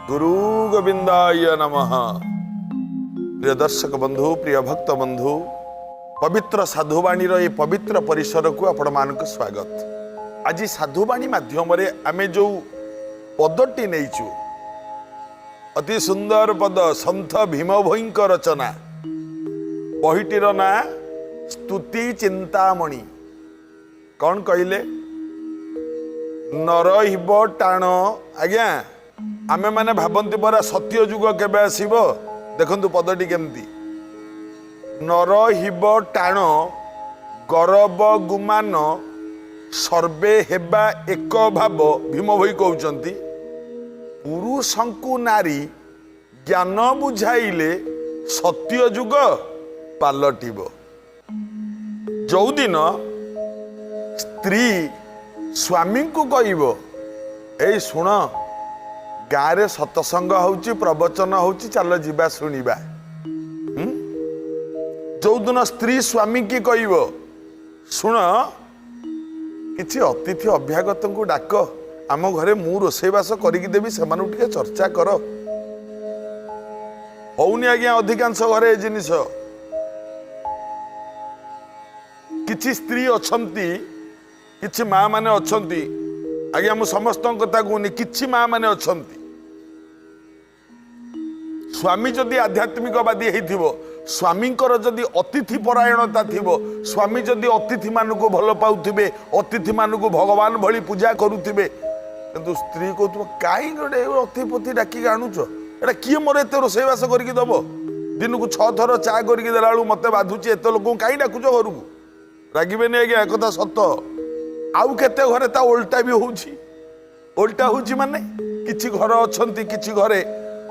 ଗୁରୁ ଗୋବିନ୍ଦାୟ ନମଃ। ପ୍ରିୟ ଦର୍ଶକ ବନ୍ଧୁ, ପ୍ରିୟ ଭକ୍ତ ବନ୍ଧୁ, ପବିତ୍ର ସାଧୁବାଣୀର ଏ ପବିତ୍ର ପରିସରକୁ ଆପଣମାନଙ୍କୁ ସ୍ୱାଗତ। ଆଜି ସାଧୁବାଣୀ ମାଧ୍ୟମରେ ଆମେ ଯେଉଁ ପଦଟି ନେଇଛୁ, ଅତି ସୁନ୍ଦର ପଦ, ସନ୍ଥ ଭୀମ ଭୋଇଙ୍କ ରଚନା। ବହିଟିର ନାଁ ସ୍ତୁତି ଚିନ୍ତାମଣି। କ'ଣ କହିଲେ? ନ ରହିବ ଟାଣ। ଆଜ୍ଞା, ଆମେମାନେ ଭାବନ୍ତି ପରା ସତ୍ୟ ଯୁଗ କେବେ ଆସିବ। ଦେଖନ୍ତୁ ପଦଟି କେମିତି। ନ ରହିବ ଟାଣ ଗରବ ଗୁମାନ, ସର୍ବେ ହେବା ଏକ ଭାବ। ଭୀମ ଭୋଇ କହୁଛନ୍ତି, ପୁରୁଷଙ୍କୁ ନାରୀ ଜ୍ଞାନ ବୁଝାଇଲେ ସତ୍ୟ ଯୁଗ ପାଲଟିବ। ଯୋଉଦିନ ସ୍ତ୍ରୀ ସ୍ୱାମୀଙ୍କୁ କହିବ, ଏଇ ଶୁଣ, ଗାଁରେ ସତସଙ୍ଗ ହଉଛି, ପ୍ରବଚନ ହଉଛି, ଚାଲ ଯିବା ଶୁଣିବା। ଯୋଉଦିନ ସ୍ତ୍ରୀ ସ୍ୱାମୀକି କହିବ, ଶୁଣ, କିଛି ଅତିଥି ଅଭ୍ୟାଗତଙ୍କୁ ଡାକ, ଆମ ଘରେ ମୁଁ ରୋଷେଇବାସ କରିକି ଦେବି, ସେମାନଙ୍କୁ ଟିକେ ଚର୍ଚ୍ଚା କର। ହଉନି ଆଜ୍ଞା ଅଧିକାଂଶ ଘରେ ଏ ଜିନିଷ। କିଛି ସ୍ତ୍ରୀ ଅଛନ୍ତି, କିଛି ମା ମାନେ ଅଛନ୍ତି, ଆଜ୍ଞା ମୁଁ ସମସ୍ତଙ୍କ କଥା କହୁନି, କିଛି ମା ମାନେ ଅଛନ୍ତି, ସ୍ୱାମୀ ଯଦି ଆଧ୍ୟାତ୍ମିକବାଦୀ ହେଇଥିବ, ସ୍ୱାମୀଙ୍କର ଯଦି ଅତିଥି ପରାୟଣତା ଥିବ, ସ୍ୱାମୀ ଯଦି ଅତିଥିମାନଙ୍କୁ ଭଲ ପାଉଥିବେ, ଅତିଥିମାନଙ୍କୁ ଭଗବାନ ଭଳି ପୂଜା କରୁଥିବେ, କିନ୍ତୁ ସ୍ତ୍ରୀ କହୁଥିବ, କାହିଁ ଗୋଟେ ଅତିଥି ଡାକିକି ଆଣୁଛ, ଏଇଟା କିଏ ମୋର ଏତେ ରୋଷେଇବାସ କରିକି ଦବ, ଦିନକୁ 6 ଥର ଚା କରିକି ଦେଲା ବେଳକୁ ମତେ ବାଧୁଛି, ଏତେ ଲୋକଙ୍କୁ କାହିଁ ଡାକୁଛ ଘରକୁ? ରାଗିବେନି ଆଜ୍ଞା, ଏକଥା ସତ। ଆଉ କେତେ ଘରେ ତା ଓଲଟା ବି ହଉଛି। ଓଲଟା ହଉଛି ମାନେ କିଛି ଘର ଅଛନ୍ତି, କିଛି ଘରେ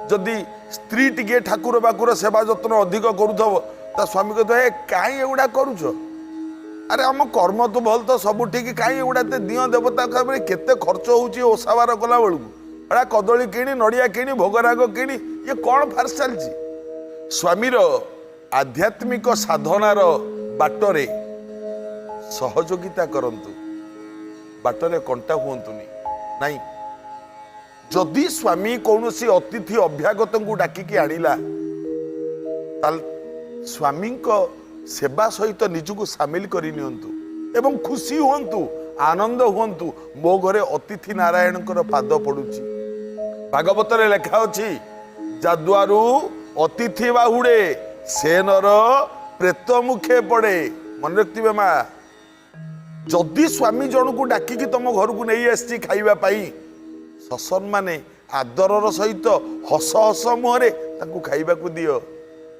ଯଦି ସ୍ତ୍ରୀ ଟିକେ ଠାକୁର ବାକୁର ସେବା ଯତ୍ନ ଅଧିକ କରୁଥିବ, ତା ସ୍ୱାମୀ କହୁଥିବ, ଏ କାହିଁ ଏଗୁଡ଼ା କରୁଛ, ଆରେ ଆମ କର୍ମ ତ ଭଲ ତ ସବୁ ଠିକ, କାହିଁ ଏଗୁଡ଼ା ଏତେ ଦିଅଁ ଦେବତା ଖାବରେ କେତେ ଖର୍ଚ୍ଚ ହଉଛି ଓଷାବାର କଲା ବେଳକୁ, ଏଟା କଦଳୀ କିଣି, ନଡ଼ିଆ କିଣି, ଭୋଗରାଗ କିଣି, ଇଏ କ'ଣ ଫାର୍ସ ଚାଲିଛି। ସ୍ୱାମୀର ଆଧ୍ୟାତ୍ମିକ ସାଧନାର ବାଟରେ ସହଯୋଗିତା କରନ୍ତୁ, ବାଟରେ କଣ୍ଟା ହୁଅନ୍ତୁନି। ନାଇଁ, ଯଦି ସ୍ୱାମୀ କୌଣସି ଅତିଥି ଅଭ୍ୟାଗତଙ୍କୁ ଡାକିକି ଆଣିଲା, ତାହେଲେ ସ୍ୱାମୀଙ୍କ ସେବା ସହିତ ନିଜକୁ ସାମିଲ କରି ନିଅନ୍ତୁ ଏବଂ ଖୁସି ହୁଅନ୍ତୁ, ଆନନ୍ଦ ହୁଅନ୍ତୁ, ମୋ ଘରେ ଅତିଥି ନାରାୟଣଙ୍କର ପାଦ ପଡୁଛି। ଭାଗବତରେ ଲେଖା ଅଛି, ଯାଦ୍ୱାରୁ ଅତିଥି ବାହୁଡ଼େ ସେ ନର ପ୍ରେତ ମୁଖେ ପଡ଼େ। ମନେ ରଖିଥିବେ ମା, ଯଦି ସ୍ୱାମୀ ଜଣକୁ ଡାକିକି ତମ ଘରକୁ ନେଇ ଆସିଛି ଖାଇବା ପାଇଁ, ସସମ୍ମାନେ ଆଦରର ସହିତ ହସ ହସ ମୁହଁରେ ତାଙ୍କୁ ଖାଇବାକୁ ଦିଅ।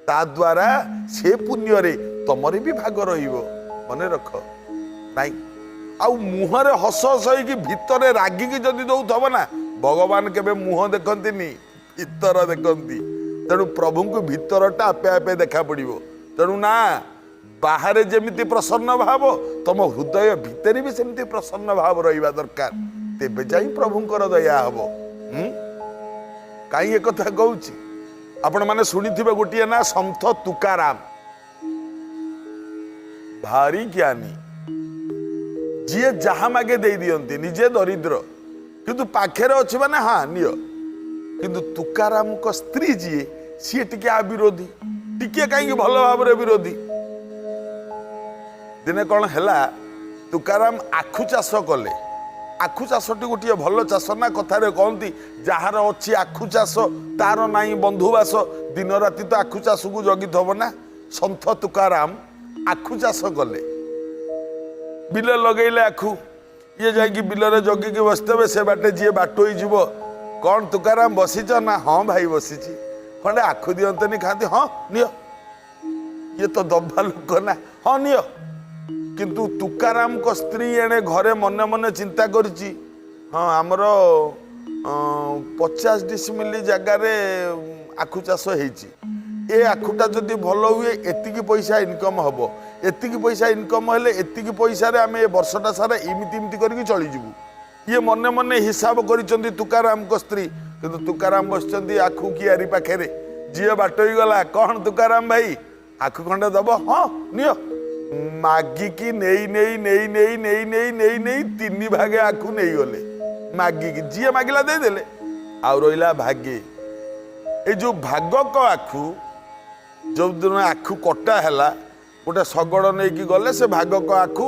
ତା ଦ୍ୱାରା ସେ ପୁଣ୍ୟରେ ତମର ବି ଭାଗ ରହିବ, ମନେ ରଖ। ନାଇଁ, ଆଉ ମୁହଁରେ ହସ ହସ ହେଇକି ଭିତରେ ରାଗିକି ଯଦି ଦଉଥବ ନା, ଭଗବାନ କେବେ ମୁହଁ ଦେଖନ୍ତିନି, ଭିତର ଦେଖନ୍ତି। ତେଣୁ ପ୍ରଭୁଙ୍କୁ ଭିତରଟା ଆପେ ଆପେ ଦେଖା ପଡ଼ିବ। ତେଣୁ ନା, ବାହାରେ ଯେମିତି ପ୍ରସନ୍ନ ଭାବ, ତମ ହୃଦୟ ଭିତରେ ବି ସେମିତି ପ୍ରସନ୍ନ ଭାବ ରହିବା ଦରକାର, ତେବେ ଯାଇ ପ୍ରଭୁଙ୍କର ଦୟା ହବ। କାହିଁ ଏକଥା କହୁଛି? ଆପଣମାନେ ଶୁଣିଥିବେ ଗୋଟିଏ ନା ସନ୍ଥ ତୁକାରାମ, ଭାରି ଜ୍ଞାନୀ, ଯିଏ ଯାହା ମାଗେ ଦେଇ ଦିଅନ୍ତି। ନିଜେ ଦରିଦ୍ର, କିନ୍ତୁ ପାଖରେ ଅଛି ମାନେ ହଁ ନିଅ। କିନ୍ତୁ ତୁକାରାମଙ୍କ ସ୍ତ୍ରୀ ଯିଏ, ସିଏ ଟିକେ ଆ ବିରୋଧୀ, ଟିକେ କାହିଁକି ଭଲ ଭାବରେ ବିରୋଧୀ। ଦିନେ କ'ଣ ହେଲା, ତୁକାରାମ ଆଖୁ ଚାଷ କଲେ। ଆଖୁ ଚାଷଟି ଗୋଟିଏ ଭଲ ଚାଷ ନା, କଥାରେ କହନ୍ତି ଯାହାର ଅଛି ଆଖୁ ଚାଷ ତାର ନାହିଁ ବନ୍ଧୁବାସ। ଦିନ ରାତି ତ ଆଖୁ ଚାଷକୁ ଜଗିଥବ ନା। ସନ୍ଥ ତୁକାରାମ ଆଖୁ ଚାଷ କଲେ, ବିଲ ଲଗେଇଲେ ଆଖୁ। ଇଏ ଯାଇକି ବିଲରେ ଜଗିକି ବସିଥିବେ, ସେ ବାଟେ ଯିଏ ବାଟୋଇ ଯିବ, କ'ଣ ତୁକାରାମ ବସିଛ? ନା ହଁ ଭାଇ ବସିଛି। ଖଣ୍ଡେ ଆଖୁ ଦିଅନ୍ତନି ଖାଆନ୍ତି? ହଁ ନିଅ। ଇଏ ତ ଦବା ଲୋକ ନା, ହଁ ନିଅ। କିନ୍ତୁ ତୁକାରାମଙ୍କ ସ୍ତ୍ରୀ ଏଣେ ଘରେ ମନେ ମନେ ଚିନ୍ତା କରିଛି, ହଁ ଆମର 50 ଡିସିମିଲି ଜାଗାରେ ଆଖୁ ଚାଷ ହେଇଛି, ଏ ଆଖୁଟା ଯଦି ଭଲ ହୁଏ ଏତିକି ପଇସା ଇନକମ୍ ହବ, ଏତିକି ପଇସା ଇନକମ୍ ହେଲେ ଏତିକି ପଇସାରେ ଆମେ ଏ ବର୍ଷଟା ସାରା ଏମିତି ଏମିତି କରିକି ଚଳିଯିବୁ। ଇଏ ମନେ ମନେ ହିସାବ କରିଛନ୍ତି ତୁକାରାମଙ୍କ ସ୍ତ୍ରୀ। କିନ୍ତୁ ତୁକାରାମ ବସିଛନ୍ତି ଆଖୁ କିଆରି ପାଖରେ। ଯିଏ ବାଟୋଇ ଗଲା, କ'ଣ ତୁକାରାମ ଭାଇ ଆଖୁ ଖଣ୍ଡେ ଦବ? ହଁ ନିଅ। ମାଗିକି ନେଇ ନେଇ ନେଇ ନେଇ ନେଇ ନେଇ ନେଇ ନେଇ 3 ଭାଗେ ଆଖୁ ନେଇଗଲେ ମାଗିକି। ଯିଏ ମାଗିଲା ଦେଇଦେଲେ। ଆଉ ରହିଲା ଭାଗେ। ଏଇ ଯେଉଁ ଭାଗକ ଆଖୁ, ଯେଉଁଦିନ ଆଖୁ କଟା ହେଲା, ଗୋଟେ ଶଗଡ଼ ନେଇକି ଗଲେ, ସେ ଭାଗକ ଆଖୁ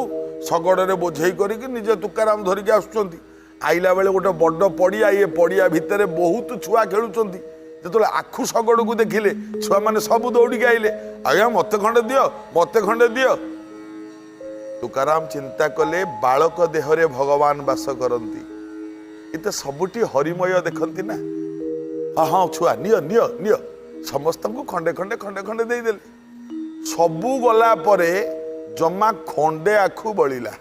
ଶଗଡ଼ରେ ବୋଝେଇ କରିକି ନିଜେ ତୁକାରାମ ଧରିକି ଆସୁଛନ୍ତି। ଆଇଲା ବେଳେ ଗୋଟେ ବଡ଼ ପଡ଼ିଆ, ଇଏ ପଡ଼ିଆ ଭିତରେ ବହୁତ ଛୁଆ ଖେଳୁଛନ୍ତି। ଯେତେବେଳେ ଆଖୁ ଶଗଡ଼କୁ ଦେଖିଲେ, ଛୁଆମାନେ ସବୁ ଦୌଡ଼ିକି ଆଇଲେ, ଆଜ୍ଞା ମୋତେ ଖଣ୍ଡେ ଦିଅ, ମୋତେ ଖଣ୍ଡେ ଦିଅ। ତୁକାରାମ ଚିନ୍ତା କଲେ, ବାଳକ ଦେହରେ ଭଗବାନ ବାସ କରନ୍ତି, ଏତେ ସବୁଠି ହରିମୟ ଦେଖନ୍ତି ନା। ହଁ ହଁ ଛୁଆ ନିଅ ନିଅ ନିଅ, ସମସ୍ତଙ୍କୁ ଖଣ୍ଡେ ଖଣ୍ଡେ ଖଣ୍ଡେ ଖଣ୍ଡେ ଦେଇଦେଲେ। ସବୁ ଗଲା ପରେ ଜମା ଖଣ୍ଡେ ଆଖୁ ବଳିଲା,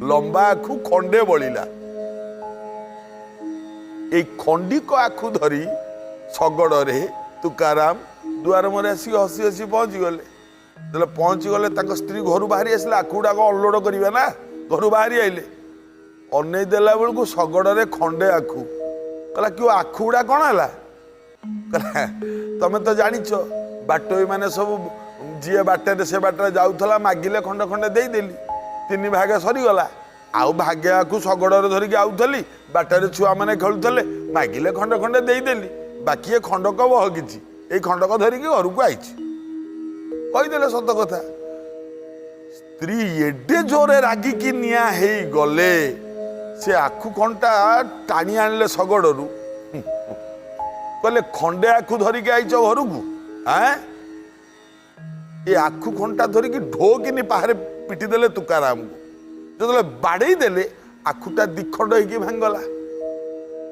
ଲମ୍ବା ଆଖୁ ଖଣ୍ଡେ ବଳିଲା। ଏଇ ଖଣ୍ଡିକ ଆଖୁ ଧରି ଶଗଡ଼ରେ ତୁକାରାମ ଦୁଆର ମୁହଁରେ ଆସିକି ହସି ହସି ପହଞ୍ଚିଗଲେ। ଯେତେବେଳେ ପହଞ୍ଚିଗଲେ, ତାଙ୍କ ସ୍ତ୍ରୀ ଘରୁ ବାହାରି ଆସିଲେ, ଆଖୁ ଗୁଡ଼ାକ ଅନଲୋଡ଼ କରିବେ ନା, ଘରୁ ବାହାରି ଆଇଲେ। ଅନେଇ ଦେଲା ବେଳକୁ ଶଗଡ଼ରେ ଖଣ୍ଡେ ଆଖୁ। କହିଲା, କି ଆଖୁ ଗୁଡ଼ା କ'ଣ ହେଲା? କହିଲା, ତମେ ତ ଜାଣିଛ ବାଟୋଇ ମାନେ ସବୁ ଯିଏ ବାଟରେ ସେ ବାଟରେ ଯାଉଥିଲା ମାଗିଲେ ଖଣ୍ଡେ ଖଣ୍ଡେ ଦେଇଦେଲି, ତିନି ଭାଗ ସରିଗଲା। ଆଉ ଭାଗେ ଆଖୁ ଶଗଡ଼ରେ ଧରିକି ଆଉଥିଲି, ବାଟରେ ଛୁଆମାନେ ଖେଳୁଥିଲେ, ମାଗିଲେ ଖଣ୍ଡେ ଖଣ୍ଡେ ଦେଇଦେଲି, ବାକି ଏ ଖଣ୍ଡକ ବହକିଛି, ଏଇ ଖଣ୍ଡକ ଧରିକି ଘରକୁ ଆଇଛି। କହିଦେଲେ ସତ କଥା। ସ୍ତ୍ରୀ ଏଡେ ଜୋରେ ରାଗିକି ନିଆଁ ହେଇଗଲେ, ସେ ଆଖୁ ଖଣ୍ଡଟା ଟାଣି ଆଣିଲେ ଶଗଡ଼ରୁ, କହିଲେ ଖଣ୍ଡେ ଆଖୁ ଧରିକି ଆଇଛ ଘରକୁ, ଆଁ? ଏ ଆଖୁ ଖଣ୍ଡଟା ଧରିକି ଢୋକିନି ପାହାରେ ପିଟି ଦେଲେ ତୁକାରାମକୁ। ଯେତେବେଳେ ବାଡ଼େଇ ଦେଲେ, ଆଖୁଟା ଦିଖଣ୍ଡ ହେଇକି ଭାଙ୍ଗଲା,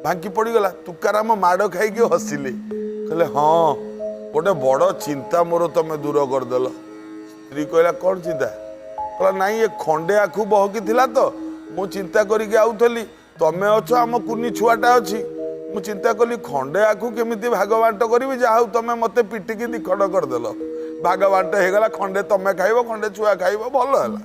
ଭାଙ୍ଗି ପଡ଼ିଗଲା। ତୁକାରାମ ମାଡ଼ ଖାଇକି ହସିଲେ, କହିଲେ ହଁ ଗୋଟେ ବଡ଼ ଚିନ୍ତା ମୋର ତମେ ଦୂର କରିଦେଲ। ସ୍ତ୍ରୀ କହିଲା କ'ଣ ଚିନ୍ତା? କହିଲା ନାଇଁ ଏ ଖଣ୍ଡେ ଆଖୁ ବହକି ଥିଲା ତ, ମୁଁ ଚିନ୍ତା କରିକି ଆଉଥିଲି, ତମେ ଅଛ ଆମ କୁନି ଛୁଆଟା ଅଛି, ମୁଁ ଚିନ୍ତା କଲି ଖଣ୍ଡେ ଆଖୁ କେମିତି ଭାଗ ବାଣ୍ଟ କରିବି, ଯାହା ହଉ ତମେ ମୋତେ ପିଟିକି ଦିଖଣ୍ଡ କରିଦେଲ, ଭାଗ ବାଣ୍ଟ ହେଇଗଲା, ଖଣ୍ଡେ ତମେ ଖାଇବ ଖଣ୍ଡେ ଛୁଆ ଖାଇବ, ଭଲ ହେଲା।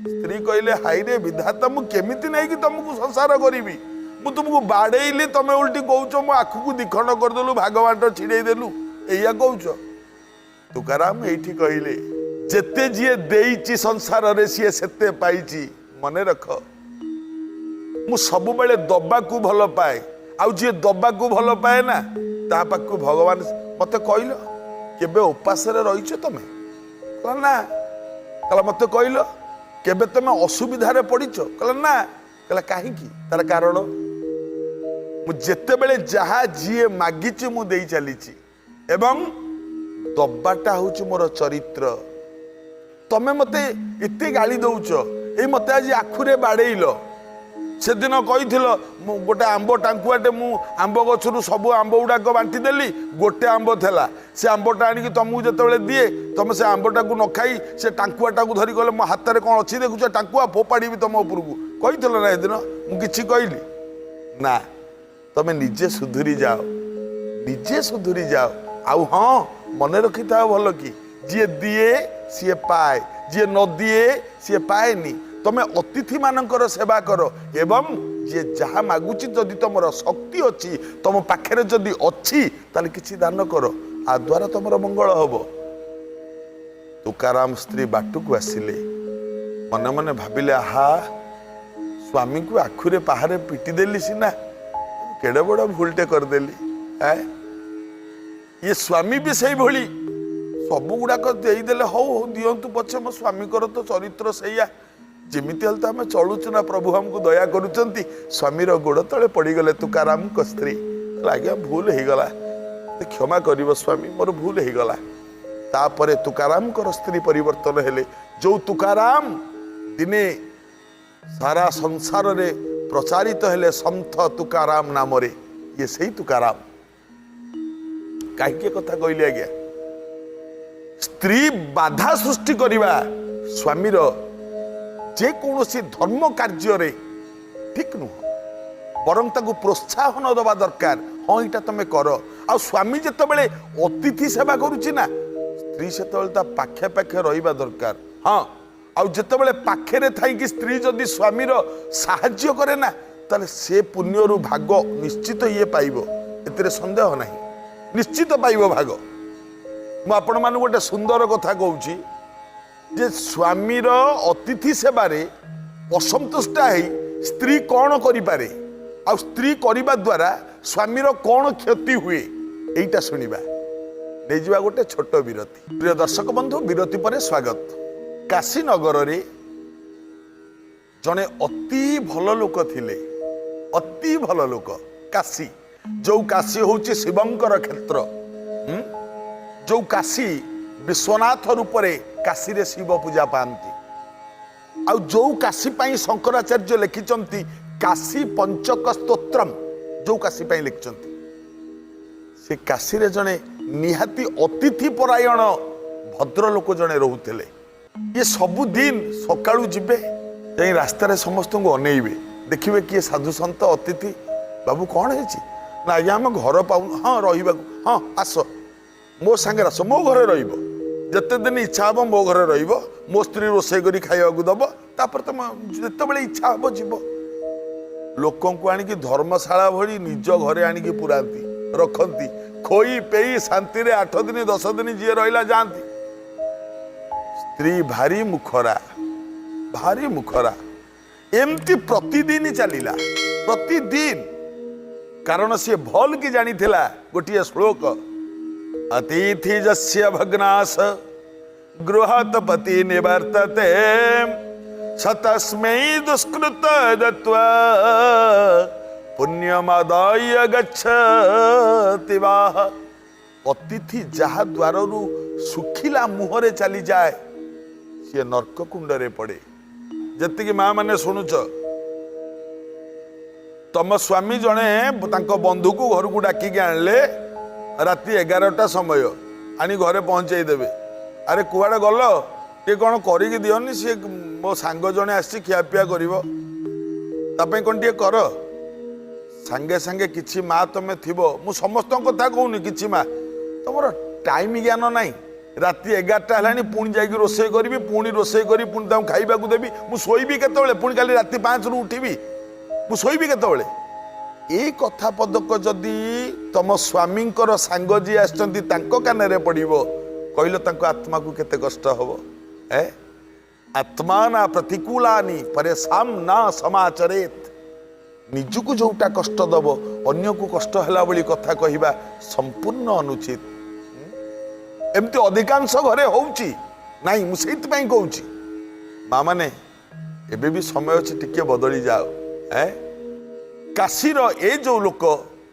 ସ୍ତ୍ରୀ କହିଲେ ହାଇରେ ବିଧାତା, ମୁଁ କେମିତି ନେଇକି ତମକୁ ସଂସାର କରିବି? ମୁଁ ତୁମକୁ ବାଡ଼େଇଲି, ତମେ ଉଲ୍ଟି କହୁଛ ମୋ ଆଖୁକୁ ଦିଖଣ୍ଡ କରିଦେଲୁ, ଭାଗ ବାଣ୍ଟ ଛିଡ଼େଇ ଦେଲୁ, ଏଇଆ କହୁଛ। ତୁକାରାମ ଏଇଠି କହିଲେ, ଯେତେ ଯିଏ ଦେଇଛି ସଂସାରରେ ସିଏ ସେତେ ପାଇଛି। ମନେ ରଖ, ମୁଁ ସବୁବେଳେ ଦବାକୁ ଭଲ ପାଏ, ଆଉ ଯିଏ ଦବାକୁ ଭଲ ପାଏ ନା ତା ପାଖକୁ ଭଗବାନ। ମତେ କହିଲ କେବେ ଉପାସରେ ରହିଛ ତମେ? କହିଲା ନା। କହିଲା ମତେ କହିଲ କେବେ ତମେ ଅସୁବିଧାରେ ପଡ଼ିଛ? କହିଲା ନା। କହିଲା କାହିଁକି? ତାର କାରଣ ମୁଁ ଯେତେବେଳେ ଯାହା ଯିଏ ମାଗିଛି ମୁଁ ଦେଇ ଚାଲିଛି, ଏବଂ ଦବାଟା ହଉଛି ମୋର ଚରିତ୍ର। ତମେ ମତେ ଏତେ ଗାଳି ଦଉଛ, ଏଇ ମତେ ଆଜି ଆଖୁରେ ବାଡ଼େଇଲ, ସେଦିନ କହିଥିଲ ମୁଁ ଗୋଟେ ଆମ୍ବ ଟାଙ୍କୁଆଟେ, ମୁଁ ଆମ୍ବ ଗଛରୁ ସବୁ ଆମ୍ବ ଗୁଡ଼ାକ ବାଣ୍ଟି ଦେଲି, ଗୋଟେ ଆମ୍ବ ଥିଲା, ସେ ଆମ୍ବଟା ଆଣିକି ତମକୁ ଯେତେବେଳେ ଦିଏ ତମେ ସେ ଆମ୍ବଟାକୁ ନ ଖାଇ ସେ ଟାଙ୍କୁଆଟାକୁ ଧରି ଗଲେ ମୋ ହାତରେ କ'ଣ ଅଛି ଦେଖୁଛ ଟାଙ୍କୁଆ, ଫୋପାଡ଼ିବି ତମ ଉପରକୁ, କହିଥିଲ ନା ଏଦିନ? ମୁଁ କିଛି କହିଲି ନା? ତମେ ନିଜେ ସୁଧୁରି ଯାଅ, ନିଜେ ସୁଧୁରି ଯାଅ। ଆଉ ହଁ ମନେ ରଖିଥାଅ ଭଲ କି, ଯିଏ ଦିଏ ସିଏ ପାଏ, ଯିଏ ନ ଦିଏ ସିଏ ପାଏନି। ତମେ ଅତିଥି ମାନଙ୍କର ସେବା କର, ଏବଂ ଯିଏ ଯାହା ମାଗୁଛି ଯଦି ତମର ଶକ୍ତି ଅଛି, ତମ ପାଖରେ ଯଦି ଅଛି, ତାହେଲେ କିଛି ଦାନ କର, ଆ ଦ୍ୱାରା ତମର ମଙ୍ଗଳ ହବ। ତୁକାରାମ ସ୍ତ୍ରୀ ବାଟକୁ ଆସିଲେ, ମନେ ମନେ ଭାବିଲେ, ଆହା ସ୍ୱାମୀଙ୍କୁ ଆଖୁରେ ପାହାରେ ପିଟି ଦେଲି ସିନା, କେଡ଼େ ବଡ଼ ଭୁଲଟେ କରିଦେଲି। ଇଏ ସ୍ୱାମୀ ବି ସେଇଭଳି ସବୁ ଗୁଡ଼ାକ ଦେଇଦେଲେ, ହଉ ହଉ ଦିଅନ୍ତୁ ପଛେ, ମୋ ସ୍ୱାମୀଙ୍କର ତ ଚରିତ୍ର ସେଇଆ, ଯେମିତି ହେଲେ ତ ଆମେ ଚଳୁଛୁ ନା, ପ୍ରଭୁ ଆମକୁ ଦୟା କରୁଛନ୍ତି। ସ୍ୱାମୀର ଗୋଡ଼ ତଳେ ପଡ଼ିଗଲେ ତୁକାରାମଙ୍କ ସ୍ତ୍ରୀ। କହିଲେ ଆଜ୍ଞା ଭୁଲ ହେଇଗଲା, କ୍ଷମା କରିବ ସ୍ୱାମୀ, ମୋର ଭୁଲ ହେଇଗଲା। ତାପରେ ତୁକାରାମଙ୍କର ସ୍ତ୍ରୀ ପରିବର୍ତ୍ତନ ହେଲେ। ଯୋଉ ତୁକାରାମ ଦିନେ ସାରା ସଂସାରରେ ପ୍ରଚାରିତ ହେଲେ ସନ୍ଥ ତୁକାରାମ ନାମରେ, ଇଏ ସେଇ ତୁକାରାମ। କାହିଁକି ଏ କଥା କହିଲି ଆଜ୍ଞା? ସ୍ତ୍ରୀ ବାଧା ସୃଷ୍ଟି କରିବା ସ୍ୱାମୀର ଯେକୌଣସି ଧର୍ମ କାର୍ଯ୍ୟରେ ଠିକ ନୁହଁ, ବରଂ ତାକୁ ପ୍ରୋତ୍ସାହନ ଦେବା ଦରକାର। ହଁ ଏଇଟା ତମେ କର। ଆଉ ସ୍ୱାମୀ ଯେତେବେଳେ ଅତିଥି ସେବା କରୁଛି ନା, ସ୍ତ୍ରୀ ସେତେବେଳେ ତା ପାଖେ ପାଖେ ରହିବା ଦରକାର। ହଁ, ଆଉ ଯେତେବେଳେ ପାଖରେ ଥାଇକି ସ୍ତ୍ରୀ ଯଦି ସ୍ୱାମୀର ସାହାଯ୍ୟ କରେ ନା, ତାହେଲେ ସେ ପୁଣ୍ୟରୁ ଭାଗ ନିଶ୍ଚିତ ଇଏ ପାଇବ, ଏଥିରେ ସନ୍ଦେହ ନାହିଁ, ନିଶ୍ଚିତ ପାଇବ ଭାଗ। ମୁଁ ଆପଣମାନଙ୍କୁ ଗୋଟେ ସୁନ୍ଦର କଥା କହୁଛି ଯେ ସ୍ୱାମୀର ଅତିଥି ସେବାରେ ଅସନ୍ତୁଷ୍ଟା ହେଇ ସ୍ତ୍ରୀ କ'ଣ କରିପାରେ, ଆଉ ସ୍ତ୍ରୀ କରିବା ଦ୍ୱାରା ସ୍ୱାମୀର କ'ଣ କ୍ଷତି ହୁଏ, ଏଇଟା ଶୁଣିବା। ନେଇଯିବା ଗୋଟେ ଛୋଟ ବିରତି। ପ୍ରିୟ ଦର୍ଶକ ବନ୍ଧୁ, ବିରତି ପରେ ସ୍ୱାଗତ। କାଶୀନଗରରେ ଜଣେ ଅତି ଭଲ ଲୋକ ଥିଲେ, ଅତି ଭଲ ଲୋକ। କାଶୀ, ଯୋଉ କାଶୀ ହଉଛି ଶିବଙ୍କର କ୍ଷେତ୍ର, ଯୋଉ କାଶୀ ବିଶ୍ୱନାଥ ରୂପରେ କାଶୀରେ ଶିବ ପୂଜା ପାଆନ୍ତି, ଆଉ ଯୋଉ କାଶୀ ପାଇଁ ଶଙ୍କରାଚାର୍ଯ୍ୟ ଲେଖିଛନ୍ତି କାଶୀ ପଞ୍ଚକ ସ୍ତୋତ୍ରମ, ଯୋଉ କାଶୀ ପାଇଁ ଲେଖିଛନ୍ତି, ସେ କାଶୀରେ ଜଣେ ନିହାତି ଅତିଥି ପରାୟଣ ଭଦ୍ରଲୋକ ଜଣେ ରହୁଥିଲେ। ଇଏ ସବୁଦିନ ସକାଳୁ ଯିବେ, ଯାଇ ରାସ୍ତାରେ ସମସ୍ତଙ୍କୁ ଅନେଇବେ, ଦେଖିବେ କିଏ ସାଧୁ ସନ୍ଥ ଅତିଥି। ବାବୁ, କ'ଣ ହେଇଛି? ନା ଆଜ୍ଞା, ଆମ ଘର ପାଉନୁ। ହଁ, ରହିବାକୁ? ହଁ, ଆସ, ମୋ ସାଙ୍ଗରେ ଆସ, ମୋ ଘରେ ରହିବ, ଯେତେ ଦିନ ଇଚ୍ଛା ହବ ମୋ ଘରେ ରହିବ, ମୋ ସ୍ତ୍ରୀ ରୋଷେଇ କରି ଖାଇବାକୁ ଦବ, ତାପରେ ତମ ଯେତେବେଳେ ଇଚ୍ଛା ହବ ଯିବ। ଲୋକଙ୍କୁ ଆଣିକି ଧର୍ମଶାଳା ଭଳି ନିଜ ଘରେ ଆଣିକି ପୁରାନ୍ତି, ରଖନ୍ତି, ଖୋଇ ପେଇ ଶାନ୍ତିରେ 8 ଦିନ 10 ଦିନ ଯିଏ ରହିଲା ଯାଆନ୍ତି। ସ୍ତ୍ରୀ ଭାରି ମୁଖରା, ଭାରି ମୁଖରା। ଏମିତି ପ୍ରତିଦିନ ଚାଲିଲା, ପ୍ରତିଦିନ। କାରଣ ସିଏ ଭଲ କି ଜାଣିଥିଲା ଗୋଟିଏ ଶ୍ଳୋକ, ଅତିଥି ଯସ୍ୟ ଭଗ୍ନାସ ଗୃହାତ ପତି ନିବର୍ତ୍ତତେ ସ ତସ୍ମୈ ଦୁଷ୍କୃତ ଦତ୍ତ୍ୱା ପୁଣ୍ୟମାଦାୟ ଗଚ୍ଛତି ବାହ। ଅତିଥି ଯାହା ଦ୍ୱାରରୁ ଶୁଖିଲା ମୁହଁରେ ଚାଲିଯାଏ, ସିଏ ନର୍କ କୁଣ୍ଡରେ ପଡ଼େ। ଯେତିକି ମା ମାନେ ଶୁଣୁଛ, ତମ ସ୍ୱାମୀ ଜଣେ ତାଙ୍କ ବନ୍ଧୁକୁ ଘରକୁ ଡାକିକି ଆଣିଲେ, ରାତି 11ଟା ସମୟ, ଆଣି ଘରେ ପହଞ୍ଚେଇ ଦେବେ। ଆରେ, କୁଆଡ଼େ ଗଲ? ଟିକେ କ'ଣ କରିକି ଦିଅନି, ସିଏ ମୋ ସାଙ୍ଗ ଜଣେ ଆସିଛି, ଖିଆପିଆ କରିବ, ତା ପାଇଁ କ'ଣ ଟିକେ କର। ସାଙ୍ଗେ ସାଙ୍ଗେ କିଛି ମା ତମେ ଥିବ, ମୁଁ ସମସ୍ତଙ୍କ କଥା କହୁନି, କିଛି ମା ତମର ଟାଇମ ଜ୍ଞାନ ନାହିଁ। ରାତି 11ଟା ହେଲାଣି, ପୁଣି ଯାଇକି ରୋଷେଇ କରିବି, ପୁଣି ରୋଷେଇ କରି ପୁଣି ତାଙ୍କୁ ଖାଇବାକୁ ଦେବି, ମୁଁ ଶୋଇବି କେତେବେଳେ? ପୁଣି କାଲି ରାତି 5ରୁ ଉଠିବି, ମୁଁ ଶୋଇବି କେତେବେଳେ? ଏଇ କଥା ପଦକ ଯଦି ତମ ସ୍ୱାମୀଙ୍କର ସାଙ୍ଗ ଯିଏ ଆସିଛନ୍ତି ତାଙ୍କ କାନରେ ପଡ଼ିବ, କହିଲ ତାଙ୍କ ଆତ୍ମାକୁ କେତେ କଷ୍ଟ ହବ? ଏ ଆତ୍ମା ନା ପ୍ରତିକୂଳାନି ପରେଷାମ ନା ସମାଚରେତ। ନିଜକୁ ଯୋଉଟା କଷ୍ଟ ଦବ, ଅନ୍ୟକୁ କଷ୍ଟ ହେଲା ଭଳି କଥା କହିବା ସମ୍ପୂର୍ଣ୍ଣ ଅନୁଚିତ। ଏମିତି ଅଧିକାଂଶ ଘରେ ହଉଛି ନାଇଁ, ମୁଁ ସେଇଥିପାଇଁ କହୁଛି, ମା ମାନେ, ଏବେ ବି ସମୟ ଅଛି, ଟିକେ ବଦଳି ଯାଅ। ଏ କାଶୀର ଏ ଯୋଉ ଲୋକ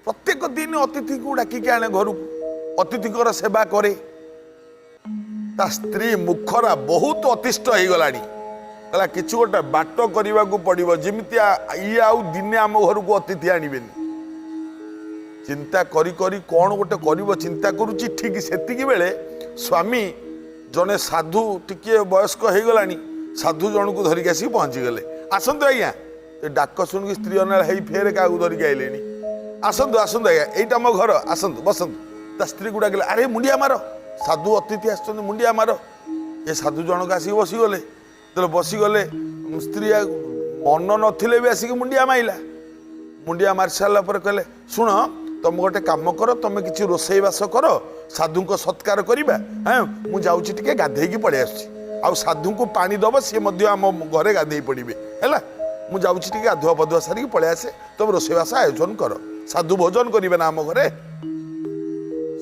ପ୍ରତ୍ୟେକ ଦିନ ଅତିଥିକୁ ଡାକିକି ଆଣେ ଘରକୁ, ଅତିଥିଙ୍କର ସେବା କରେ। ତା ସ୍ତ୍ରୀ ମୁଖରା ବହୁତ ଅତିଷ୍ଠ ହେଇଗଲାଣି। କହିଲା, କିଛି ଗୋଟେ ବାଟ କରିବାକୁ ପଡିବ, ଯେମିତି ଇଏ ଆଉ ଦିନେ ଆମ ଘରକୁ ଅତିଥି ଆଣିବେନି। ଚିନ୍ତା କରି କରି କ'ଣ ଗୋଟେ କରିବ ଚିନ୍ତା କରୁଛି। ଠିକ ସେତିକି ବେଳେ ସ୍ୱାମୀ ଜଣେ ସାଧୁ, ଟିକିଏ ବୟସ୍କ ହେଇଗଲାଣି, ସାଧୁ ଜଣକୁ ଧରିକି ଆସିକି ପହଞ୍ଚିଗଲେ। ଆସନ୍ତୁ ଆଜ୍ଞା। ଏ ଡାକ ଶୁଣିକି ସ୍ତ୍ରୀ ଅନାଳ ହେଇ, ଫେରେ କାହାକୁ ଧରିକି ଆଇଲେଣି? ଆସନ୍ତୁ, ଆସନ୍ତୁ ଆଜ୍ଞା, ଏଇଟା ମୋ ଘର, ଆସନ୍ତୁ, ବସନ୍ତୁ। ତା ସ୍ତ୍ରୀକୁ ଡାକିଲେ, ଆରେ ମୁଣ୍ଡିଆ ମାର, ସାଧୁ ଅତିଥି ଆସିଛନ୍ତି, ମୁଣ୍ଡିଆ ମାର। ଏ ସାଧୁ ଜଣକ ଆସିକି ବସିଗଲେ। ଯେତେବେଳେ ବସିଗଲେ, ସ୍ତ୍ରୀ ଆଉ ମନ ନଥିଲେ ବି ଆସିକି ମୁଣ୍ଡିଆ ମାଇଲା। ମୁଣ୍ଡିଆ ମାରି ସାରିଲା ପରେ କହିଲେ, ଶୁଣ, ତମେ ଗୋଟେ କାମ କର, ତମେ କିଛି ରୋଷେଇବାସ କର, ସାଧୁଙ୍କ ସତ୍କାର କରିବା। ହଁ, ମୁଁ ଯାଉଛି ଟିକେ ଗାଧେଇକି ପଳେଇ ଆସୁଛି, ଆଉ ସାଧୁଙ୍କୁ ପାଣି ଦବ, ସିଏ ମଧ୍ୟ ଆମ ଘରେ ଗାଧେଇ ପଡ଼ିବେ। ହେଲା, ମୁଁ ଯାଉଛି ଟିକେ ଗାଧୁଆ ପାଧୁଆ ସାରିକି ପଳେଇ ଆସେ, ତମେ ରୋଷେଇବାସ ଆୟୋଜନ କର, ସାଧୁ ଭୋଜନ କରିବେ ନା ଆମ ଘରେ।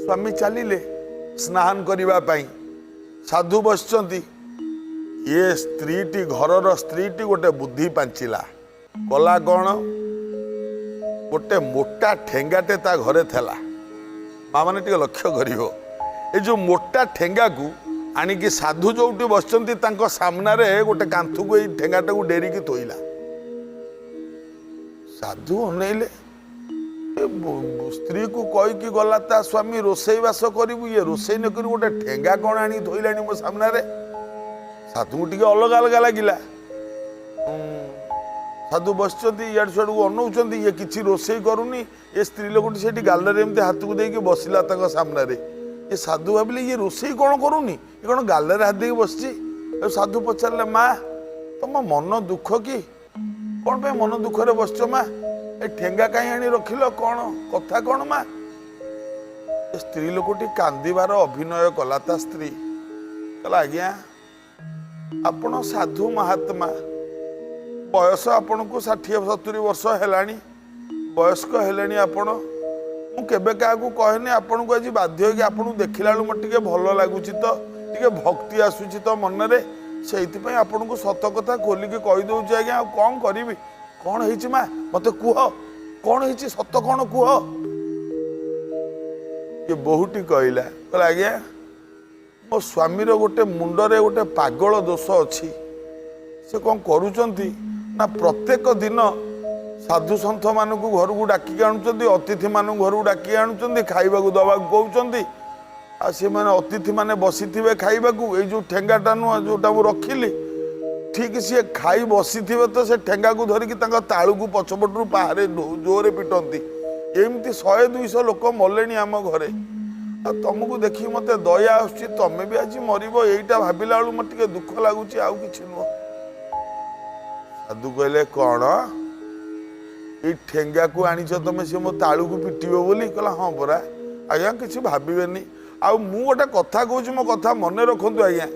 ସ୍ୱାମୀ ଚାଲିଲେ ସ୍ନାନ କରିବା ପାଇଁ, ସାଧୁ ବସିଛନ୍ତି। ଇଏ ସ୍ତ୍ରୀଟି, ଘରର ସ୍ତ୍ରୀଟି ଗୋଟେ ବୁଦ୍ଧି ପାଞ୍ଚିଲା। କଲା କ'ଣ? ଗୋଟେ ମୋଟା ଠେଙ୍ଗାଟେ ତା ଘରେ ଥିଲା। ମା ମାନେ ଟିକେ ଲକ୍ଷ୍ୟ କରିବ, ଏ ଯୋଉ ମୋଟା ଠେଙ୍ଗାକୁ ଆଣିକି ସାଧୁ ଯୋଉଠି ବସିଛନ୍ତି ତାଙ୍କ ସାମ୍ନାରେ ଗୋଟେ କାନ୍ଥକୁ ଏଇ ଠେଙ୍ଗାଟାକୁ ଡେରିକି ଥୋଇଲା। ସାଧୁ ଅନେଇଲେ, ଏ ସ୍ତ୍ରୀକୁ କହିକି ଗଲା ତା ସ୍ୱାମୀ ରୋଷେଇବାସ କରିବୁ, ଇଏ ରୋଷେଇ ନ କରି ଗୋଟେ ଠେଙ୍ଗା କ'ଣ ଆଣିକି ଥୋଇଲାଣି ମୋ ସାମ୍ନାରେ? ସାଧୁଙ୍କୁ ଟିକେ ଅଲଗା ଅଲଗା ଲାଗିଲା। ସାଧୁ ବସିଛନ୍ତି, ଇଆଡ଼ୁ ସିଆଡ଼କୁ ଅନଉଛନ୍ତି, ଇଏ କିଛି ରୋଷେଇ କରୁନି, ଏ ସ୍ତ୍ରୀ ଲୋକଟି ସେଇଠି ଗାଲରେ ଏମିତି ହାତକୁ ଦେଇକି ବସିଲା ତାଙ୍କ ସାମ୍ନାରେ। ଏ ସାଧୁ ଭାବିଲେ, ଇଏ ରୋଷେଇ କ'ଣ କରୁନି, ଇଏ କ'ଣ ଗାଲରେ ହାତ ଦେଇକି ବସିଛି? ଆଉ ସାଧୁ ପଚାରିଲେ, ମା, ତମ ମନ ଦୁଃଖ କି? କ'ଣ ପାଇଁ ମନ ଦୁଃଖରେ ବସିଛ ମା? ଏ ଠେଙ୍ଗା କାହିଁ ଆଣି ରଖିଲ? କ'ଣ କଥା କ'ଣ ମା? ଏ ସ୍ତ୍ରୀ ଲୋକଟି କାନ୍ଦିବାର ଅଭିନୟ କଲା। ତା ସ୍ତ୍ରୀ କହିଲା, ଆଜ୍ଞା, ଆପଣ ସାଧୁ ମହାତ୍ମା, ବୟସ ଆପଣଙ୍କୁ 60-70 ବର୍ଷ ହେଲାଣି, ବୟସ୍କ ହେଲେଣି ଆପଣ। ମୁଁ କେବେ କାହାକୁ କହେନି, ଆପଣଙ୍କୁ ଆଜି ବାଧ୍ୟ ହେଇକି ଆପଣଙ୍କୁ ଦେଖିଲା ବେଳକୁ ମୋତେ ଟିକେ ଭଲ ଲାଗୁଛି ତ, ଟିକେ ଭକ୍ତି ଆସୁଛି ତ ମନରେ, ସେଇଥିପାଇଁ ଆପଣଙ୍କୁ ସତ କଥା ଖୋଲିକି କହିଦେଉଛି ଆଜ୍ଞା। ଆଉ କ'ଣ କରିବି? କ'ଣ ହେଇଛି ମା, ମୋତେ କୁହ, କ'ଣ ହେଇଛି, ସତ କ'ଣ କୁହ। ଇଏ ବୋହୂଟି କହିଲା, କହିଲା ଆଜ୍ଞା ମୋ ସ୍ୱାମୀର ଗୋଟେ ମୁଣ୍ଡରେ ଗୋଟେ ପାଗଳ ଦୋଷ ଅଛି। ସେ କ'ଣ କରୁଛନ୍ତି ନା ପ୍ରତ୍ୟେକ ଦିନ ସାଧୁ ସନ୍ଥମାନଙ୍କୁ ଘରକୁ ଡାକିକି ଆଣୁଛନ୍ତି, ଅତିଥିମାନଙ୍କୁ ଘରକୁ ଡାକିକି ଆଣୁଛନ୍ତି, ଖାଇବାକୁ ଦେବାକୁ କହୁଛନ୍ତି। ଆଉ ସେମାନେ ଅତିଥିମାନେ ବସିଥିବେ ଖାଇବାକୁ, ଏଇ ଯେଉଁ ଠେଙ୍ଗାଟା ନୁହଁ ଯେଉଁଟା ମୁଁ ରଖିଲି, ଠିକ୍ ସିଏ ଖାଇ ବସିଥିବେ ତ ସେ ଠେଙ୍ଗାକୁ ଧରିକି ତାଙ୍କ ତାଳୁକୁ ପଛପଟରୁ ପାହାରେ ଜୋରରେ ପିଟନ୍ତି। ଏମିତି 100-200 ଲୋକ ମଲେଣି ଆମ ଘରେ। ଆଉ ତମକୁ ଦେଖିକି ମୋତେ ଦୟା ଆସୁଛି, ତମେ ବି ଆଜି ମରିବ ଏଇଟା ଭାବିଲା ବେଳକୁ ମୋତେ ଟିକେ ଦୁଃଖ ଲାଗୁଛି, ଆଉ କିଛି ନୁହଁ। ସାଧୁ କହିଲେ କ'ଣ ଏଇ ଠେଙ୍ଗାକୁ ଆଣିଛ ତମେ, ସେ ମୋ ତାଳୁକୁ ପିଟିବ ବୋଲି? କହିଲା ହଁ ପରା ଆଜ୍ଞା, କିଛି ଭାବିବେନି। ଆଉ ମୁଁ ଗୋଟେ କଥା କହୁଛି, ମୋ କଥା ମନେ ରଖନ୍ତୁ ଆଜ୍ଞା,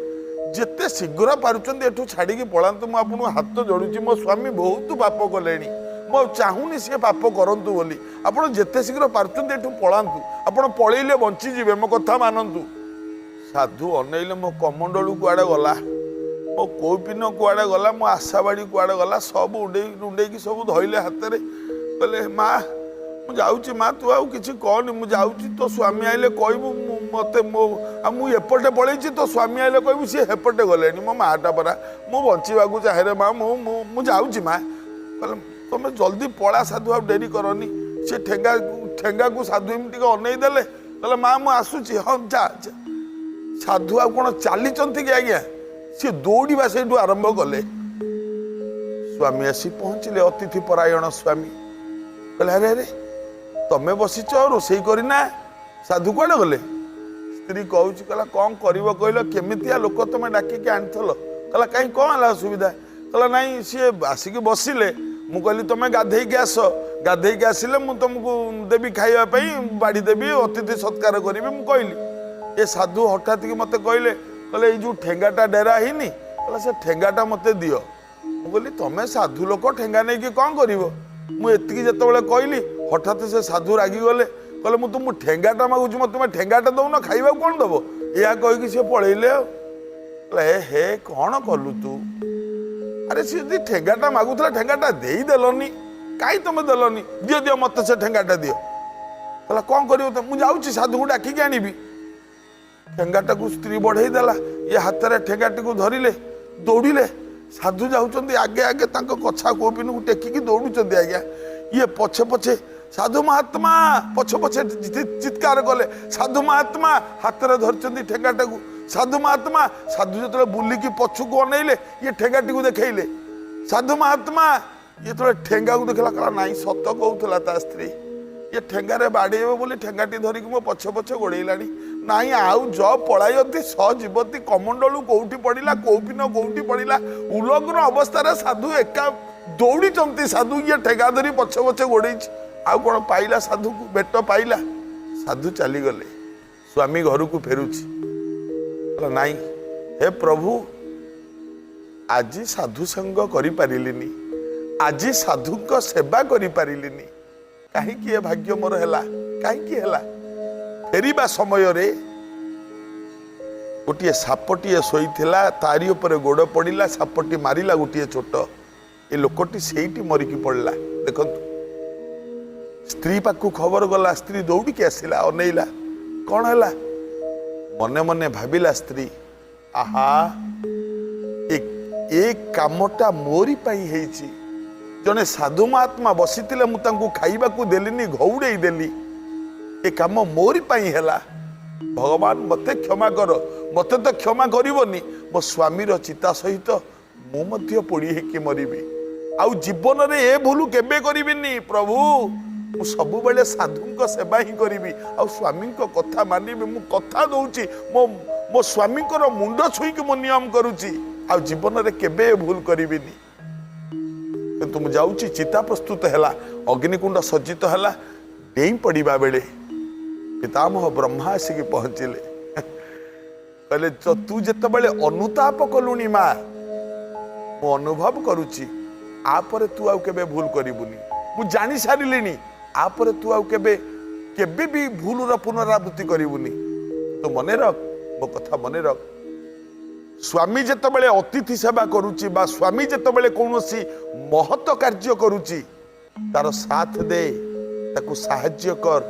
ଯେତେ ଶୀଘ୍ର ପାରୁଛନ୍ତି ଏଠୁ ଛାଡ଼ିକି ପଳାନ୍ତୁ। ମୁଁ ଆପଣଙ୍କୁ ହାତ ଯୋଡ଼ୁଛି, ମୋ ସ୍ୱାମୀ ବହୁତ ପାପ କଲେଣି, ମୁଁ ଆଉ ଚାହୁଁନି ସିଏ ପାପ କରନ୍ତୁ ବୋଲି। ଆପଣ ଯେତେ ଶୀଘ୍ର ପାରୁଛନ୍ତି ଏଠୁ ପଳାନ୍ତୁ, ଆପଣ ପଳେଇଲେ ବଞ୍ଚିଯିବେ, ମୋ କଥା ମାନନ୍ତୁ। ସାଧୁ ଅନେଇଲେ, ମୋ କମଣ୍ଡଳୁ କୁଆଡ଼େ ଗଲା, ମୋ କୌପିନ କୁଆଡ଼େ ଗଲା, ମୋ ଆଶାବାଡ଼ି କୁଆଡ଼େ ଗଲା, ସବୁ ଉଣ୍ଡେଇ ଉଣ୍ଡେଇକି ସବୁ ଧଇଲେ ହାତରେ। କହିଲେ ମା ମୁଁ ଯାଉଛି ମା, ତୁ ଆଉ କିଛି କହନି, ମୁଁ ଯାଉଛି, ତୋ ସ୍ୱାମୀ ଆଇଲେ କହିବୁ ମୁଁ ମୋତେ ମୋ ଆଉ ମୁଁ ଏପଟେ ପଳେଇଛି, ତୋ ସ୍ୱାମୀ ଆଇଲେ କହିବୁ ସିଏ ହେପଟେ ଗଲେଣି। ମୋ ମାଟା ପରା, ମୁଁ ବଞ୍ଚିବାକୁ ଚାହେଁରେ ମା, ମୁଁ ମୁଁ ମୁଁ ଯାଉଛି ମା। କହିଲେ ତମେ ଜଲ୍ଦି ପଳା ସାଧୁ, ଆଉ ଡେରି କରନି। ସେ ଠେଙ୍ଗାକୁ ସାଧୁ ଏମିତି ଟିକେ ଅନେଇ ଦେଲେ, କହିଲେ ମା ମୁଁ ଆସୁଛି, ହଁ ଯା ଯା। ସାଧୁ ଆଉ କ'ଣ ଚାଲିଛନ୍ତି କି ଆଜ୍ଞା, ସିଏ ଦୌଡ଼ିବା ସେଇଠୁ ଆରମ୍ଭ କଲେ। ସ୍ୱାମୀ ଆସି ପହଞ୍ଚିଲେ, ଅତିଥି ପରାୟଣ ସ୍ୱାମୀ। କହିଲେ ଆରେ ଆରେ ତମେ ବସିଛ ରୋଷେଇ କରିନା, ସାଧୁ କୁଆଡ଼େ ଗଲେ? ସ୍ତ୍ରୀ କହୁଛି, କହିଲା କ'ଣ କରିବ କହିଲ, କେମିତିଆ ଲୋକ ତମେ ଡାକିକି ଆଣିଥିଲ? କହିଲା କାହିଁ କ'ଣ ହେଲା ଅସୁବିଧା? କହିଲା ନାଇଁ ସିଏ ଆସିକି ବସିଲେ, ମୁଁ କହିଲି ତମେ ଗାଧେଇକି ଆସ, ଗାଧେଇକି ଆସିଲେ ମୁଁ ତମକୁ ଦେବି ଖାଇବା ପାଇଁ, ବାଢ଼ି ଦେବି, ଅତିଥି ସତ୍କାର କରିବି, ମୁଁ କହିଲି। ଏ ସାଧୁ ହଠାତ୍ କି ମୋତେ କହିଲେ, କହିଲେ ଏଇ ଯେଉଁ ଠେଙ୍ଗାଟା ଡେରା ହେଇନି, କହିଲା ସେ ଠେଙ୍ଗାଟା ମୋତେ ଦିଅ। ମୁଁ କହିଲି ତମେ ସାଧୁ ଲୋକ, ଠେଙ୍ଗା ନେଇକି କ'ଣ କରିବ? ମୁଁ ଏତିକି ଯେତେବେଳେ କହିଲି, ହଠାତ୍ ସେ ସାଧୁ ରାଗିଗଲେ, କହିଲେ ମୁଁ ତୁମକୁ ଠେଙ୍ଗାଟା ମାଗୁଛି, ମୋତେ ତୁମେ ଠେଙ୍ଗାଟା ଦଉନ, ଖାଇବାକୁ କ'ଣ ଦବ? ଏହା କହିକି ସେ ପଳେଇଲେ। ଆଉ କହିଲେ ଏ ହେ କ'ଣ କଲୁ ତୁ? ଆରେ ସିଏ ଯଦି ଠେଙ୍ଗାଟା ମାଗୁଥିଲା ଠେଙ୍ଗାଟା ଦେଇଦେଲନି, କାହିଁ ତମେ ଦେଲନି? ଦିଅ ଦିଅ ମୋତେ ସେ ଠେଙ୍ଗାଟା ଦିଅ। କହିଲା କ'ଣ କରିବ ତମେ? ମୁଁ ଯାଉଛି ସାଧୁକୁ ଡାକିକି ଆଣିବି। ଠେଙ୍ଗାଟାକୁ ସ୍ତ୍ରୀ ବଢ଼େଇ ଦେଲା, ଇଏ ହାତରେ ଠେଙ୍ଗାଟିକୁ ଧରିଲେ, ଦୌଡ଼ିଲେ। ସାଧୁ ଯାଉଛନ୍ତି ଆଗେ ଆଗେ, ତାଙ୍କ କଛା କୌପିନକୁ ଟେକିକି ଦୌଡ଼ୁଛନ୍ତି ଆଜ୍ଞା। ଇଏ ପଛେ ପଛେ ସାଧୁ ମହାତ୍ମା ପଛେ ପଛେ ଚିତ୍କାର କଲେ, ସାଧୁ ମହାତ୍ମା, ହାତରେ ଧରିଛନ୍ତି ଠେଙ୍ଗାଟାକୁ, ସାଧୁ ମହାତ୍ମା। ସାଧୁ ଯେତେବେଳେ ବୁଲିକି ପଛକୁ ଅନେଇଲେ, ଇଏ ଠେଙ୍ଗାଟିକୁ ଦେଖେଇଲେ, ସାଧୁ ମହାତ୍ମା। ଇଏ ଯେତେବେଳେ ଠେଙ୍ଗାକୁ ଦେଖିଲା, କହିଲା ନାଇଁ ସତ କହୁଥିଲା ତା ସ୍ତ୍ରୀ, ଇଏ ଠେଙ୍ଗାରେ ବାଡ଼େଇବ ବୋଲି ଠେଙ୍ଗାଟି ଧରିକି ମୋ ପଛେ ପଛେ ଗୋଡ଼େଇଲାଣି। ନାଇଁ ଆଉ ଜ ପଳାୟନ୍ତି ସଜୀବତୀ, କମଣ୍ଡଳୁ କୋଉଠି ପଡ଼ିଲା, କୌପିନ କୋଉଠି ପଡ଼ିଲା, ଉଲଗ୍ନ ଅବସ୍ଥାରେ ସାଧୁ ଏକା ଦୌଡ଼ିଛନ୍ତି। ସାଧୁ ଇଏ ଠେଙ୍ଗା ଧରି ପଛେ ପଛେ ଗୋଡ଼େଇଛି, ଆଉ କ'ଣ ପାଇଲା ସାଧୁକୁ? ଭେଟ ପାଇଲା? ସାଧୁ ଚାଲିଗଲେ। ସ୍ୱାମୀ ଘରକୁ ଫେରୁଛି, କହିଲା ନାଇଁ ହେ ପ୍ରଭୁ, ଆଜି ସାଧୁ ସଙ୍ଗ କରିପାରିଲିନି, ଆଜି ସାଧୁଙ୍କ ସେବା କରିପାରିଲିନି, କାହିଁକି ଏ ଭାଗ୍ୟ ମୋର ହେଲା, କାହିଁକି ହେଲା? ଫେରିବା ସମୟରେ ଗୋଟିଏ ସାପଟିଏ ଶୋଇଥିଲା, ତାରି ଉପରେ ଗୋଡ଼ ପଡ଼ିଲା, ସାପଟି ମାରିଲା ଗୋଟିଏ ଚୋଟ, ଏ ଲୋକଟି ସେଇଠି ମରିକି ପଡ଼ିଲା। ଦେଖନ୍ତୁ, ସ୍ତ୍ରୀ ପାଖକୁ ଖବର ଗଲା, ସ୍ତ୍ରୀ ଦୌଡ଼ିକି ଆସିଲା, ଅନେଇଲା କ'ଣ ହେଲା। ମନେ ମନେ ଭାବିଲା ସ୍ତ୍ରୀ, ଆହା ଏ କାମଟା ମୋରି ପାଇଁ ହେଇଛି। ଜଣେ ସାଧୁ ମହାତ୍ମା ବସିଥିଲେ, ମୁଁ ତାଙ୍କୁ ଖାଇବାକୁ ଦେଲିନି, ଘଉଡ଼େଇ ଦେଲି, ଏ କାମ ମୋରି ପାଇଁ ହେଲା। ଭଗବାନ ମୋତେ କ୍ଷମା କର, ମୋତେ ତ କ୍ଷମା କରିବନି, ମୋ ସ୍ୱାମୀର ଚିତା ସହିତ ମୁଁ ମଧ୍ୟ ପୋଡ଼ି ହେଇକି ମରିବି। ଆଉ ଜୀବନରେ ଏ ଭୁଲ କେବେ କରିବିନି ପ୍ରଭୁ, ମୁଁ ସବୁବେଳେ ସାଧୁଙ୍କ ସେବା ହିଁ କରିବି, ଆଉ ସ୍ୱାମୀଙ୍କ କଥା ମାନିବି। ମୁଁ କଥା ଦଉଛି, ମୋ ମୋ ସ୍ୱାମୀଙ୍କର ମୁଣ୍ଡ ଛୁଇଁକି ମୁଁ ନିୟମ କରୁଛି, ଆଉ ଜୀବନରେ କେବେ ଏ ଭୁଲ କରିବିନି। କିନ୍ତୁ ମୁଁ ଯାଉଛି, ଚିତା ପ୍ରସ୍ତୁତ ହେଲା, ଅଗ୍ନିକୁଣ୍ଡ ସଜ୍ଜିତ ହେଲା, ଡେଇଁ ପଡ଼ିବା ବେଳେ ପିତାମହ ବ୍ରହ୍ମା ଆସିକି ପହଞ୍ଚିଲେ। କହିଲେ ତୁ ଯେତେବେଳେ ଅନୁତାପ କଲୁଣି ମା, ମୁଁ ଅନୁଭବ କରୁଛି ଆପରେ ତୁ ଆଉ କେବେ ଭୁଲ କରିବୁନି। ମୁଁ ଜାଣି ସାରିଲିଣି ଆପରେ ତୁ ଆଉ କେବେ କେବେ ବି ଭୁଲର ପୁନରାବୃତ୍ତି କରିବୁନି। ତୁ ମନେ ରଖ, ମୋ କଥା ମନେ ରଖ। ସ୍ୱାମୀ ଯେତେବେଳେ ଅତିଥି ସେବା କରୁଛି ବା ସ୍ୱାମୀ ଯେତେବେଳେ କୌଣସି ମହତ କାର୍ଯ୍ୟ କରୁଛି, ତାର ସାଥ ଦେ, ତାକୁ ସାହାଯ୍ୟ କର।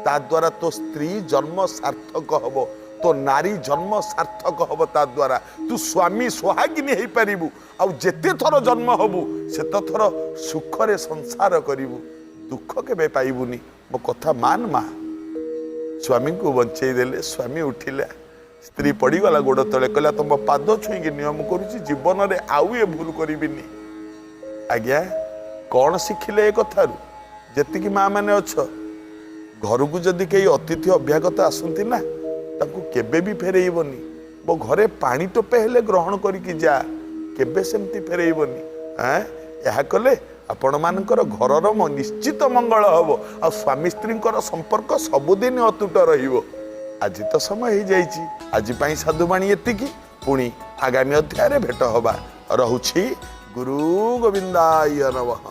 ତା ଦ୍ୱାରା ତୋ ସ୍ତ୍ରୀ ଜନ୍ମ ସାର୍ଥକ ହବ, ତୋ ନାରୀ ଜନ୍ମ ସାର୍ଥକ ହବ। ତା ଦ୍ୱାରା ତୁ ସ୍ୱାମୀ ସୁହାଗିନୀ ହେଇପାରିବୁ, ଆଉ ଯେତେ ଥର ଜନ୍ମ ହବୁ ସେତେ ଥର ସୁଖରେ ସଂସାର କରିବୁ, ଦୁଃଖ କେବେ ପାଇବୁନି। ମୋ କଥା ମାନ ମା। ସ୍ୱାମୀଙ୍କୁ ବଞ୍ଚେଇ ଦେଲେ। ସ୍ୱାମୀ ଉଠିଲା, ସ୍ତ୍ରୀ ପଡ଼ିଗଲା ଗୋଡ଼ ତଳେ, କହିଲା, ତମ ପାଦ ଛୁଇଁକି ନିୟମ କରୁଛି, ଜୀବନରେ ଆଉ ଏ ଭୁଲ କରିବିନି। ଆଜ୍ଞା, କ'ଣ ଶିଖିଲେ ଏ କଥାରୁ? ଯେତିକି ମା ମାନେ ଅଛ, ଘରକୁ ଯଦି କେହି ଅତିଥି ଅଭ୍ୟାଗତ ଆସନ୍ତି ନା, ତାଙ୍କୁ କେବେ ବି ଫେରେଇବନି। ମୋ ଘରେ ପାଣି ଟୋପେ ହେଲେ ଗ୍ରହଣ କରିକି ଯା, କେବେ ସେମିତି ଫେରେଇବନି। ଏହା କଲେ ଆପଣମାନଙ୍କର ଘରର ନିଶ୍ଚିତ ମଙ୍ଗଳ ହବ, ଆଉ ସ୍ୱାମୀ ସ୍ତ୍ରୀଙ୍କର ସମ୍ପର୍କ ସବୁଦିନ ଅତୁଟ ରହିବ। ଆଜି ତ ସମୟ ହେଇଯାଇଛି। ଆଜି ପାଇଁ ସାଧୁବାଣୀ ଏତିକି। ପୁଣି ଆଗାମୀ ଅଧ୍ୟାୟରେ ଭେଟ ହବା। ରହୁଛି। ଗୁରୁ ଗୋବିନ୍ଦାୟ ନମଃ।